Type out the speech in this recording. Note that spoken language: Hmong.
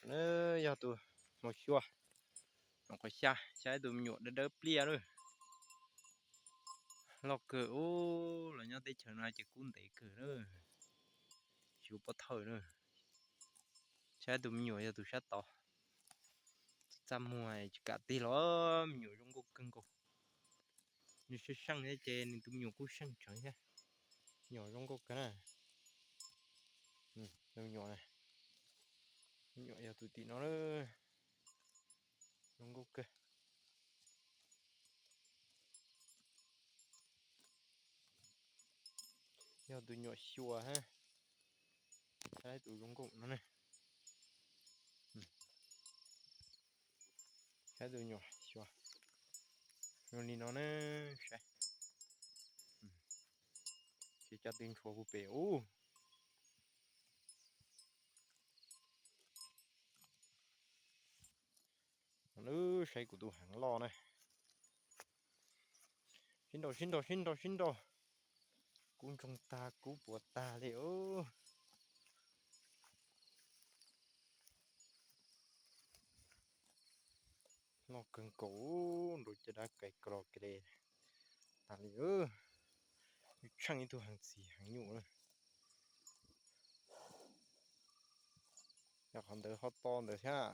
Na, yog tus hmos xyuas, hmos qhov xya, xyov ib tug me nyuam dawb dawb pliaj lawm. Loj kawg ub, los nyob teb chaws no ces kub ntev kawg na. Xyuas pob thawj na. Xyov ib tug me nyuam yog tus sab tod. Txaj muag tsis kam tig los, me nyuam zoo nkauj kawg nkaus. Nws seej seej thiab ces nws tus me nyuam kuj seej tseev thiab. Me nyuam zoo nkauj kawg na. Me nyuam, me nyuam yog tus tim no, zoo nkauj kawg. Yog tus nyuam xyuas hab. Saib tus zoo nkauj no ne. Saib tus nyuam xyuas zoo li no ne, saib. Ces cov twg ntshua puag pem ub. Lub saib kuv tus heev loj na. Sib nraus, sib nraus, sib nraus, sib nraus. Kub ntsoog tag, kub puas tag li os. Loj kawg nkaus, nrau caj dab kais klo kle tag li. Tsheej ib tug heev txiv heev nyuj na. Yog qhov ntawd ho to ntawd thiab.